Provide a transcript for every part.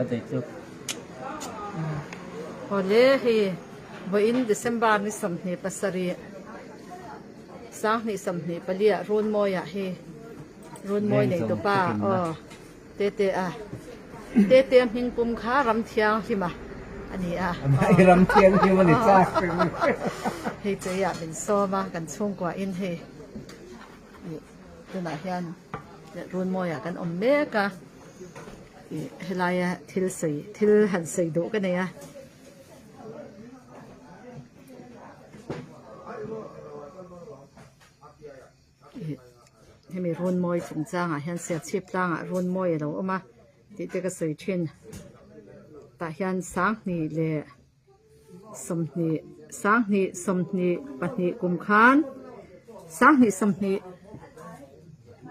Birthday chu. Awle hei vawiin December ni 27 2024 ah Runmawi ah hei Runmawi neitupa aw Tete a Tete a hming pum kha Ramthianghlim a a ni a. Ramthianghlim a ni chak. Hei chei ah min sawm a kan chhungkua in hei tunah hian Runmawi ah kan awm mek a ih helaia thil sawi thil han sawi duh ka nei a. Hemi Runmawi chungchangah hian Serchhip tlangah Runmawi a lo awm a tih te ka sawi thin. Tah hian 20 leh 20 20 22 kum khan 20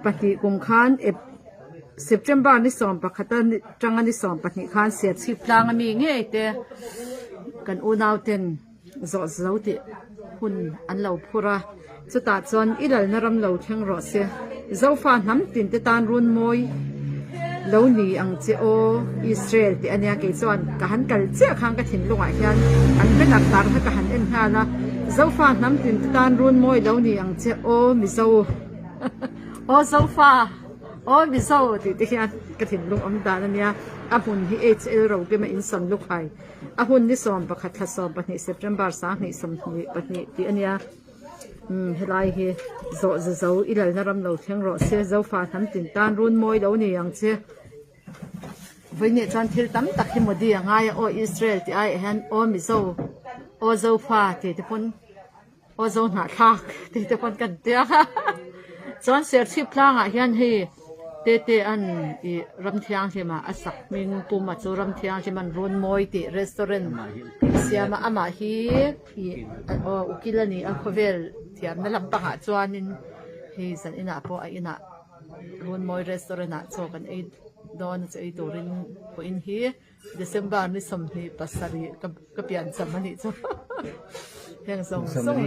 22 kum khan September ni 11 atanga ni 12 khan Serchhip tlang ami ngei te kan unau ten zawh zo tih hun an lo phur a, chutah chuan i lalna ram lo thleng rawh se, Zofa hnam tin te tan run mawi lo ni ang che aw Israel tih a nia, kei chuan ka han kal chiah khan ka thinlungah hian an banner tar kha ka han en nghal a, Zofa hnam tin te tan run mawi lo ni ang che aw Mizo aw Zofa aw Mizo tih te hian ka thinlung awm dan a nia, a hmun hi HL Rokima in Samlukhai. A hun ni 11 thla 12 September 2022 tih a nia. Umm helai hi zawh za zo i lalna ram lo thleng rawh se Zofa hnam tin tan run mawi lo ni ang che. Vawiinah chuan thil tam tak hi Modi a ngai a aw Israel tih aiah hian aw Mizo aw Zofa tih te pawn Aw zo hnahthlak tih te pawn kan tia chuan Serchhip tlangah hian hei Tete an ih Ramthianghlim ah a sak hming pum a chu Ramthianghlim an run mawi tih restaurant siam a amah hi ih aw ukil a ni a khawvel thiamna lampangah chuanin hei zan inah pawh a inah run mawi restaurant ah chaw kan ei dawn a chaw ei turin pawhin hi. December ni 27 ka ka pian cham a nih chu heng zawng zawng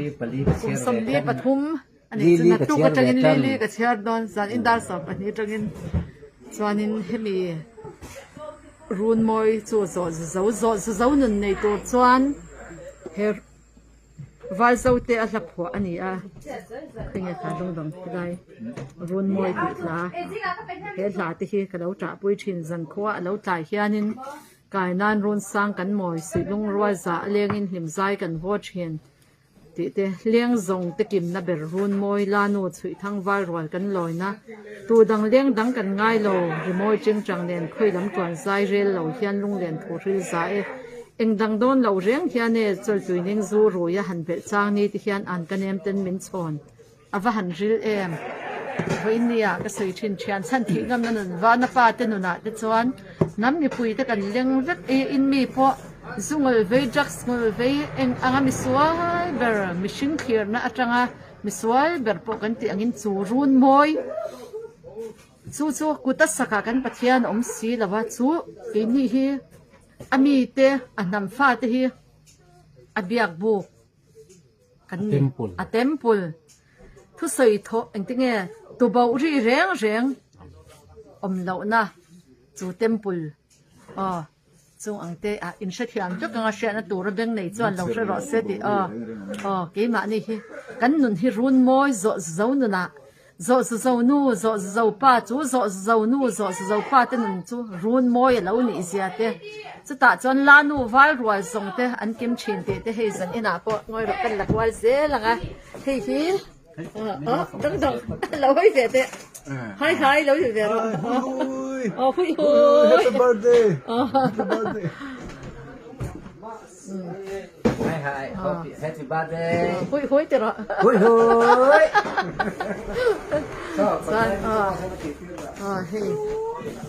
kum 43 a nih chu naktuk atangin lili ka chhiar dawn zan in dar 12 atangin chuanin hemi runmawi chu zawh zo zawh zo nun nei tur chuan he Valzo te a hla phuah a ni a, khawnge kha dawng dang helai Runmawi tih hla he hla te hi ka lo ṭahpui ṭhin zankhua a lo tlai hianin kai nan run sang kan mawi suih lungrual zah a lengin hlim zai kan vaw ṭhin tih te leng zawng te kimna ber Runmawi lanu chhuih thang val rual kan lawina tu dang leng dang kan ngai lo rimawi chingchang nen khawi lam tuan zai rel lo hian lunglen thu hril za e. Eng dang dawn lo reng hian e chawlhtui ning zu rui a han belh chang ni ti hian an ka nem ten min chhawn a va han ril em. Vawiin nia ka sawi thin thian chhan thih ngamna nun vana pa te nunah te chuan hnam mipui te kan leng vek e in mi pawh zu ngawl vei drugs ngawl vei eng anga misual ber mihring thlirna atanga misual ber pawh kan tih angin chu run mawi chu chu kut a sakah kan Pathian a awm si lova chu keini hi A mite, a hnam fate hi a biak buk kan ni. A temple. Thusawi thawh engtinge tuboh ri reng reng awm lohna chu temple aw chung ang te ah inhrethiam vek anga hriatna tura beng nei chuan lo hre rawh se tih aw aw keimahni hi kan nun hi run mawi zawh zo nunah Zawh zu zo nu, zawh zu zo pa chu zawh zu zo nu, zawh zu zo pa te nun chu run mawi a lo nih zia te, chutah chuan la nu val rual zawng te an kim thin tih te hei zan inah pawh ngawi rawh kan la kual zel ang a, hei hi aw dang dang lo hawi ve teh hai hai lo hawi ve rawh aw hui hui happy birthday happy birthday. Hai hai, happy, happy birthday. Hui hui ti rawh. Hui hui. Chuan aw hei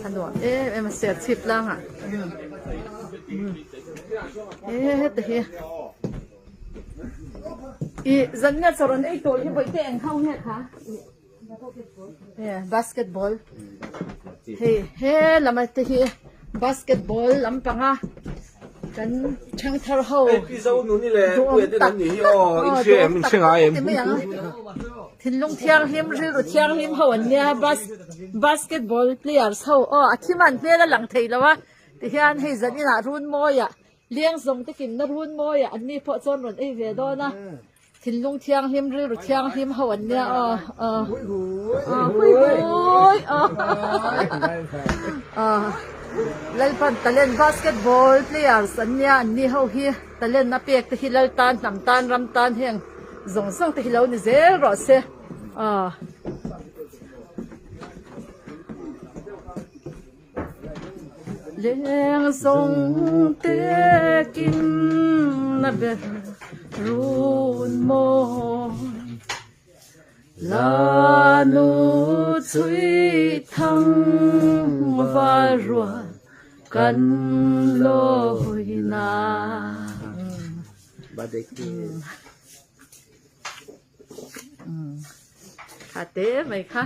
a nuam em em a ser chhip tlang ah. Heta hi i zan nge chaw rawn ei tur hi bawihte eng ho nge kha? Basketball hei he lama te hi basketball lampanga kan thangthar ho duhawm tak tak ti mai ang thinlung thianghlim rilru thianghlim ho an nia basketball players ho aw a thim an hmel a lang thei lo a. Tihian hei zan inah Runmawiah leng zawng te kimna Runmawiah an ni pawh chuan rawn ei ve dawn a. Thinlung thianghlim rilru thianghlim ho an nia aw aw hui hui aw aw Lalpan talent basketball players an nia an ni ho hi talent a pek te hi lal tan hnam tan ram tan heng zawng zawng te hi lo ni zel rawh se aw. Leng zawng te kim na ber run mawi La nu chui thang val rual kan lawi na. Tha te mai kha.